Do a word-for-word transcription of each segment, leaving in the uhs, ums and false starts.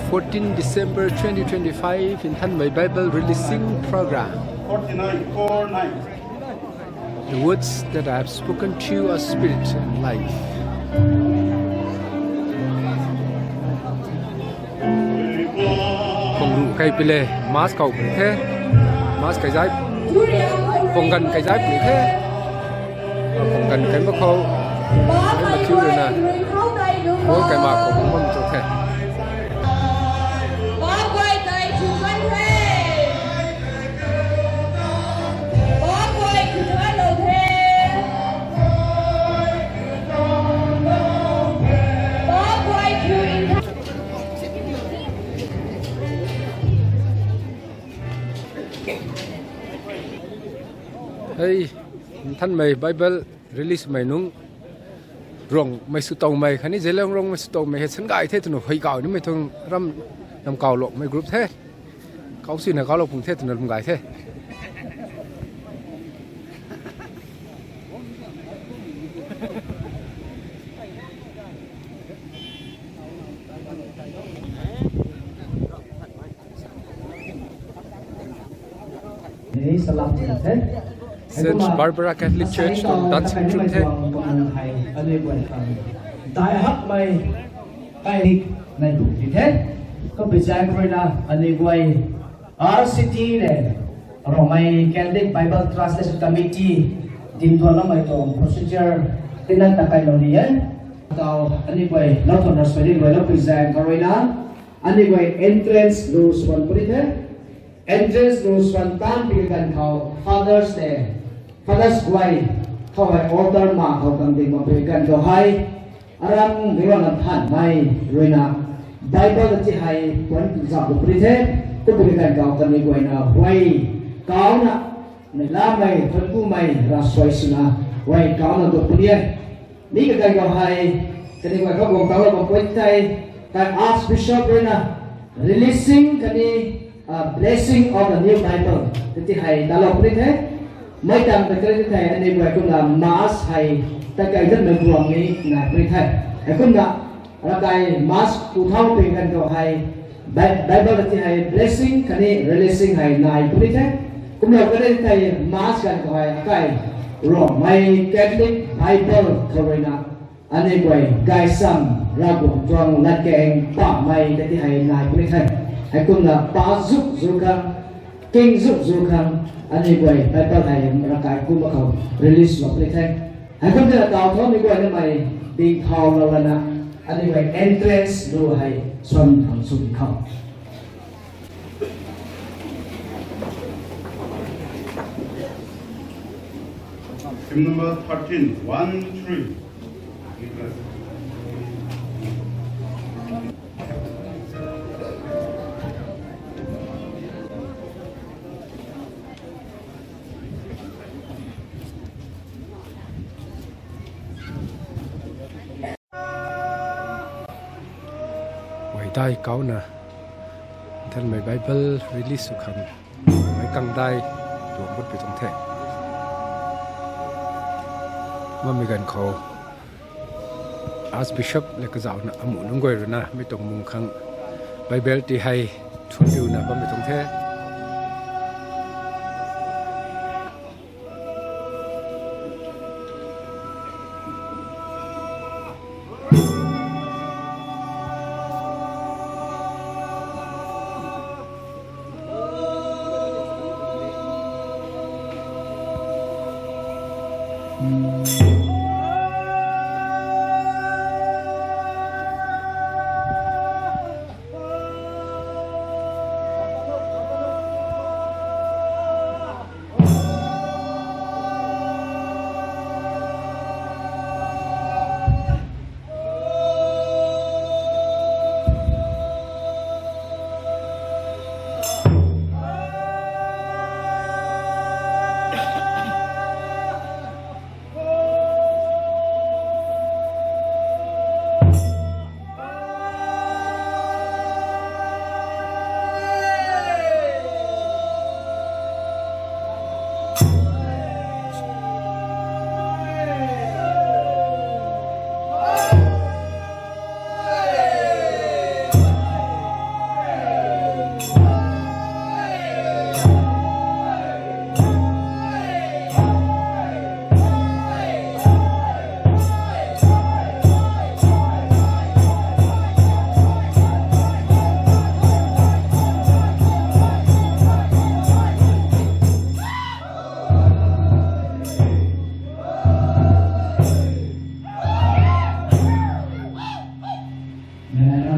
Fourteen December twenty twenty-five, Nthanmei Bible Releasing Program. Forty-nine, four nine. The words that I have spoken to you are spirit and life. Khang ru kai pi le, mask kau pi the, mask kai zai, khang gan kai zai pi the. Khang gan kai ma khou, kai ma thiu rui na, bol kai ma khou bam tu the. Hei, Nthanmei Bible release mei nung Rongmei swtowmei khatni Zeliangrongmei swtowmei hei sangay the twna hui kau nimei tuang ram nam kau lou mei group the. Kau sina kau lou pung the twna lum gay the. Saint Barbara Catholic Church tuang dancing troupe the. Dai hakmei kai nai bu ti the. Ko bizai khou rui na aniu guay R C T le Rongmei Catholic Bible Translation Committee din tuan lamei tuang procedure tinan ta kai lou ni e. Tau aniu guay lou tuan na sui ni guay lou bizai khou rui na aniu guay entrance lu swan puni the. Entrance lu swan tan pi kan khou Father's Day, Father's guay khou hei altar ma khou kan ding ma pi kan khou hei aram ni wan lam than mei rui na Bible ti hei puan zam lu puni the. Kumpui kan khou kan ni guay na huay kau na nai lamei thuan kumei ra suai sina huay kau na du puni e. Mi kakai khou hei, kaniw guay khou guang tang lou bam pui thei, kai Archbishop rui na, releasing khatni, ah, blessing of the new Bible, kati hei ta lou pui the. Mei tang ta kari thei, aniw guay kumna Mass hei, ta kai dan na guang ni nai pui the. Hei kumna, Rakai Mass two thousand twenty kan khou hei, Bi-, Bible ti hei blessing khatni releasing hei nai puni the. Kumna kari thei Mass kan khou hei akai Rongmei Catholic Bible khou rui na aniw guay gaysam Ravguangc tuang latkaeng pamei kati hei nai puni the. Hei kumna pa zuk zuk khang, king zuk zuk khang, aniw guay Bible hei Rakai kumna khou release lou puni the. Hei kumna tau thau ni guay namei ding thau lou lana, aniw guay entrance lu hei swan thang sw di khou. Hymn number thirteen, one, three. Mei dai kauna, Nthanmei Bible release sw khang, mei kang dai tuang butpui tuang the. Mamei ganv khou Archbishop le kazauhna amuh nunc guay rui na mei tuang mung khang Bible ti hei thuanriuna bammei tuang the.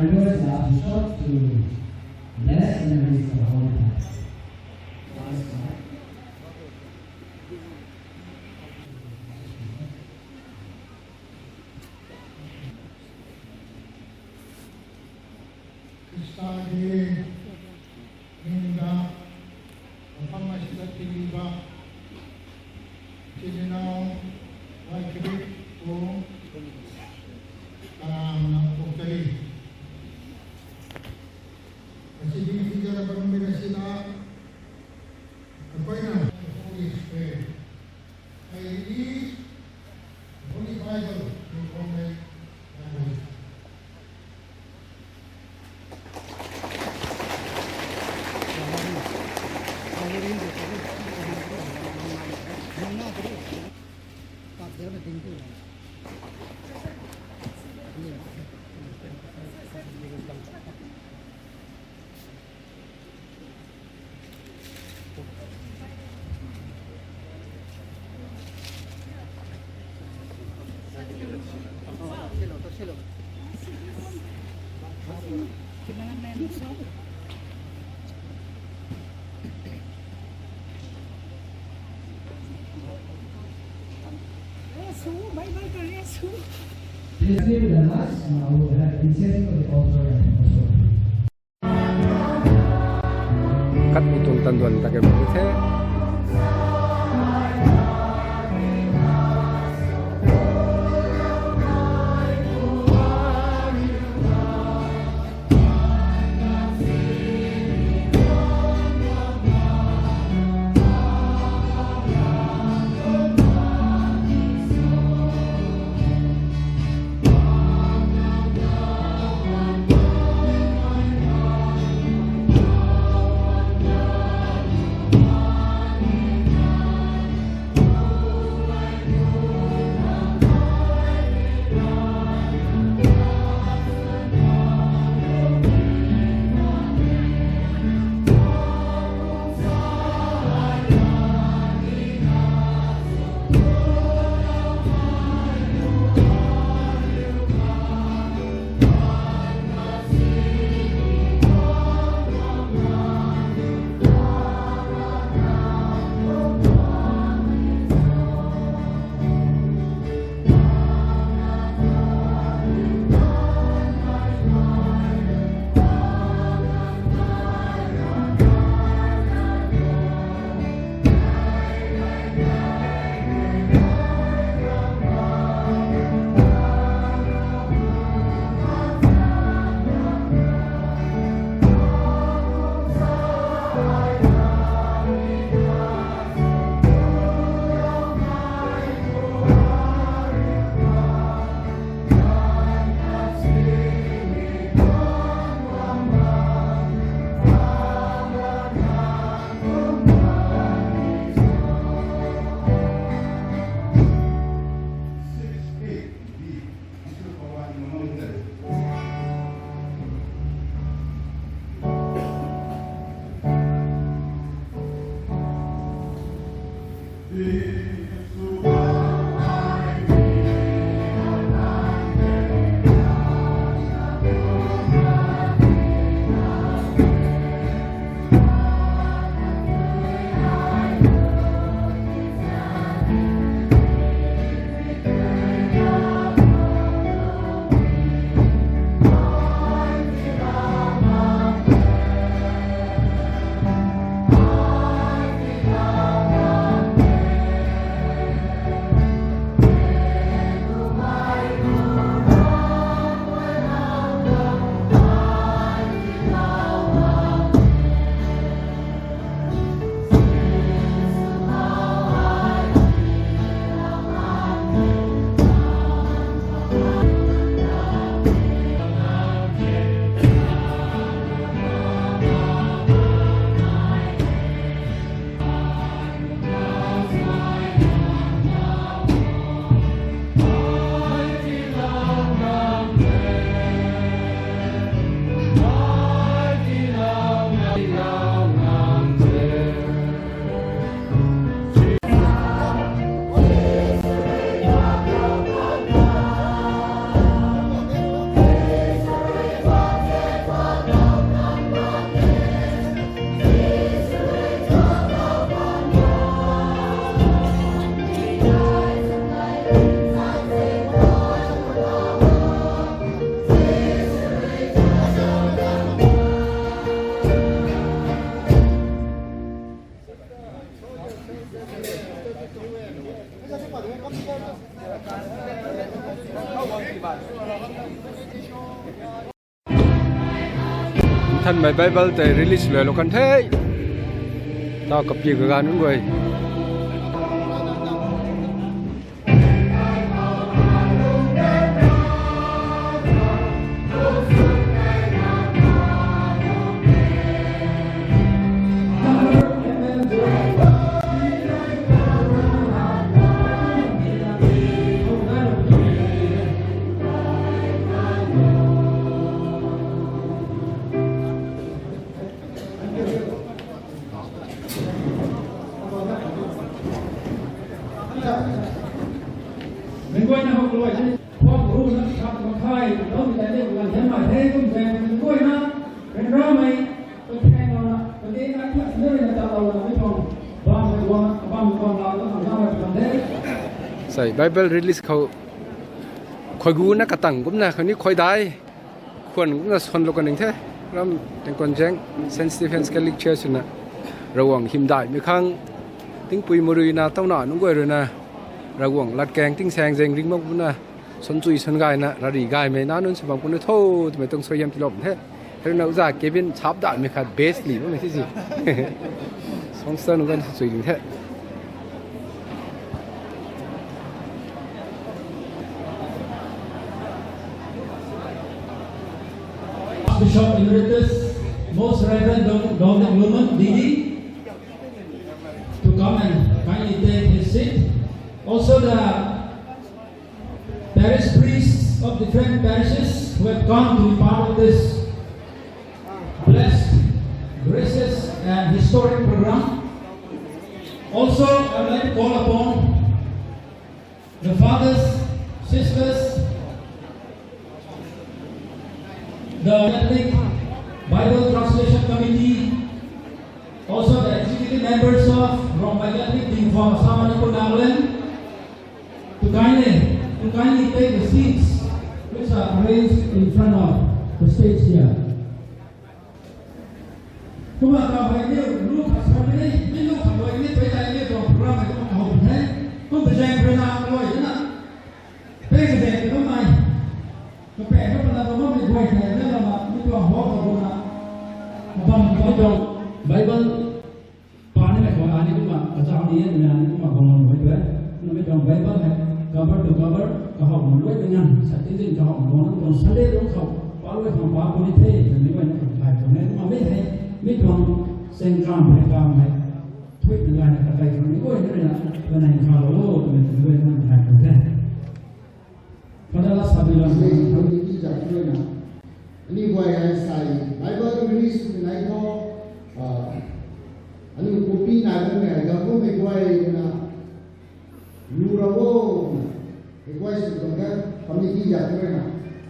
Members are instructed to bless and release the Holy Bible. Khrista ki ningda mapang asida tiliba chininau wai kibik pu karamna pukari. Asidi tijara bam bina sida akoina Holy Spirit. I read the Holy Bible in Korean language. Please kneel with us, uh, we will have incense for the altar and also. Kat mi tuang tanduan ta ke bam the. Thanmei Bible tei release luailou kan the. Tau kapi kaganv nunc guay. Sei Bible release khou khuaiguna katang kumna khatni khuaidai khwan kumna sanlou kaning the. Ram Tingkuanzaeng Saint Stephen's Catholic Church swna Ravguangc hymdaihmei khang tingpui maruina tauna nunc guay ruina Ravguangc latkaeng tingsaeng zaeng ring mak kumna sunchui sungayna rari gaymei nac nunc sw bam kumna tho twmei tuang suaihiam tiilou the. Hei ruina uza Kevin chap daihmei khat bass li bammei the si. Songster nunc guay sw chui ding the. Bishop Emeritus, Most Reverend Dong-, Dominic Luman, D D, to come and kindly take his seat. Also the parish priests of different parishes who have come to be part of this blessed, gracious and historic program. Also, I would like to call upon the fathers, sisters, the Catholic Bible Translation Committee, also the executive members of Rongmei Catholic Dingpham Assam Manipur Nagaland, to kindly, to kindly take the seats which are arranged in front of the stage here. Kumna tau hei niu lu khat sa ni, mi lu khat luai ni, pei tai ni tuang program hei kumna kahou the. Kum pei zaeng pei na luai na. Pei kazaeng pei kumna. Kapek kapana tuang mi guay the na lana, mi tuang hall khou na. Abam mi tuang Bible pa nimei khou ani kumna kazauh ni e, ni ani kumna bam nuh e tue. Kumna mi tuang Bible hei cover to cover kahou nuh luai na ngan, sa tingzin kahou nuh luai na tuang Sunday lungc khou pa luai khang pa puni the twmei guay na tuang thay tuang e. Kumna mi hei mi tuang sengkam hei kam hei thuy na gayna kakai khang mi guay na ruina kanei khalou o twmei tuang guay na thay tuang the. Father, last Sunday last week, how did you jump through na? Aniu guay hei sei Bible English nai tho, ah, aniu copy nai tho, nai tho, mei guay na lu ra o, mei guay sw tuang the, committee jump through na.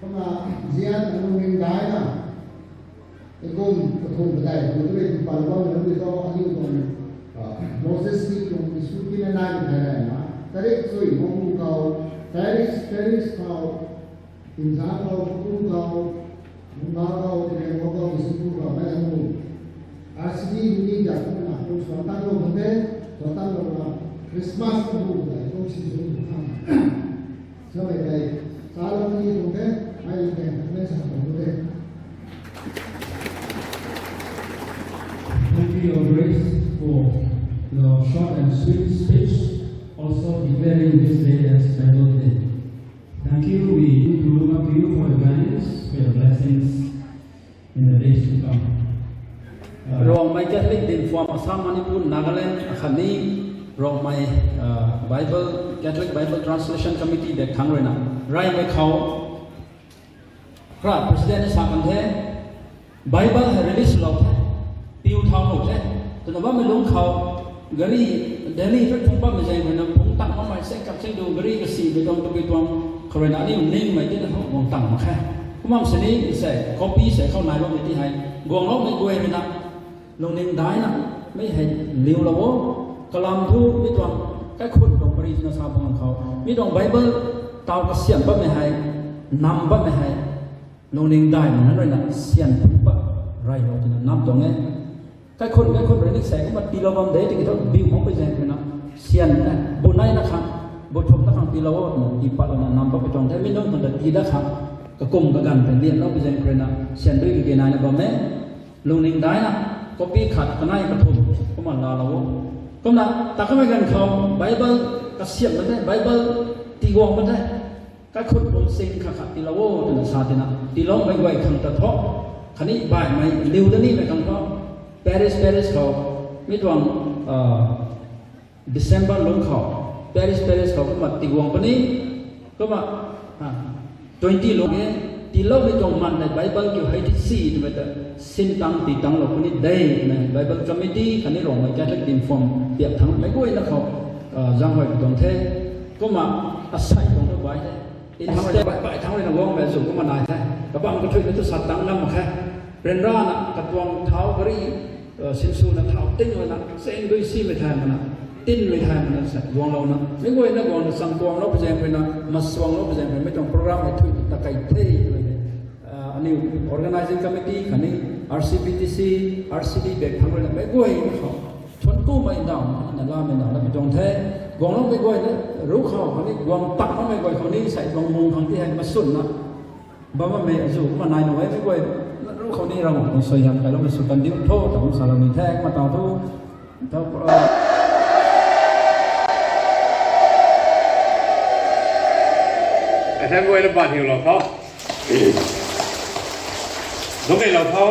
Kumna zian aniu ning dai na. Kum kathumh padeih khou tu rui tipat bam na tu tho, aniu tuang, ah, Moses ni tuang issue tina nai thai rana. Tarik chui Mongbu khou, Paris, Paris khou, Tinza khou, Kukum khou, Mumbai khou, Tireng khou, Bishnupur khou, mei aniu R C D ni jak kumna kum suan tan lou khang the, suan tan lou na Christmas khou bu dai kum si su tu khang. Samei tei, salou ni tuang the, mei tei, mei sa tuang the. Thank you, Your Grace, for your short and sweet speech, also declaring this day as Bible Day. Thank you. We need to look up to you for your guidance, for your blessings in the days to come. Uh, Rongmei Catholic Dinphuam Assam Manipur Nagaland akhatni Rongmei, uh, Bible, Catholic Bible Translation Committee dek thangc ruina reymei khou khra president ni sa kan the, Bible hei release lou the, piu thau lou the, twna bammei lungc khou, gari, Delhi trip phungc bammei zaeng ruina phungc tang bammei seng kap seng du gari kasi mei tuang tabui tuang khou ruina aniu ningmei tina khou guang tang mak khe. Kumna sini sei copy sei khou nai bammei ti hei guangloumei guay ruina lungning daina, mi hei liulou o, kalam thu mi tuang, kaikhun tuang pari na sa bang khou, mi tuang Bible tau kasiam bammei hei, nam bammei hei, lungning daina nunc ruina sian phu pat reylou twna nam tuang e. Kaikhun, kaikhun rui ni sei kumna tiilou bam de, tiki thu biu khang pui zaeng ruina, sian, eh, bu nai na khang, bu thum na khang tiilou o, twna tipat louna nam pat pui tuang the, mi nunc khang ta tii dat khang, kakum kaganv tei lianlou pui zaeng ruina, sian dui kage naina bam e. Lungning daina, copy khat kanei kathumh kumna laalou o. Kumna ta kamei ganv khou Bible kasiamh mak the, Bible tiguang mak the, kaikhunc pum sing khat khat tiilou o twna sa tina tiiloumei guay khang ta thu, khatni baihmei liu da nimei khang thu, parish parish khou, mi tuang, December lungc khou, parish parish khou kumna tiguang puni, kumna twenty lungc e, tiiloumei tuang man tei Bible kiu hei ti si twmei ta, sin tang ti tanglou puni de twmei Bible committee khatni Rongmei Catholic Dinc Form piak thangmei guayna khou, zaenghuay tuang the, kumna asei tuang tu bai the. Inthang bai bai thang ruina guangmei zu kumna nai the. Kabam kathuina tu sat tang ngam mak khe. Ryanrana katuang thau gari, sinswna thau ting ruina, cheng dui simei thei mana, tinmei thei mana sa guanglouna, mei guayna guangna chang tuanglou pui zaeng ruina, masuanglou pui zaeng ruina, mei tuang program hei thui ta kei the twmei, aniu organizing committee khatni R C B T C, R C D bak thang ruina mei guayna khou thuanc kumei ndauh na lamei ndauh na pi tuang the. Guangloumei guayna ruc khou khatni guang tak makmei guay khou ni sei tuang mung khang ti hei maswnna bam bammei zu kumna nai nuh e, mei guay ruc khou ni Ravguangc tuang suaihiam kailoumei sw kandiu tho ta kum salou ni the, kumna taw thu, taw, Athang guayna ban hiulou tho. Lungneilou tho.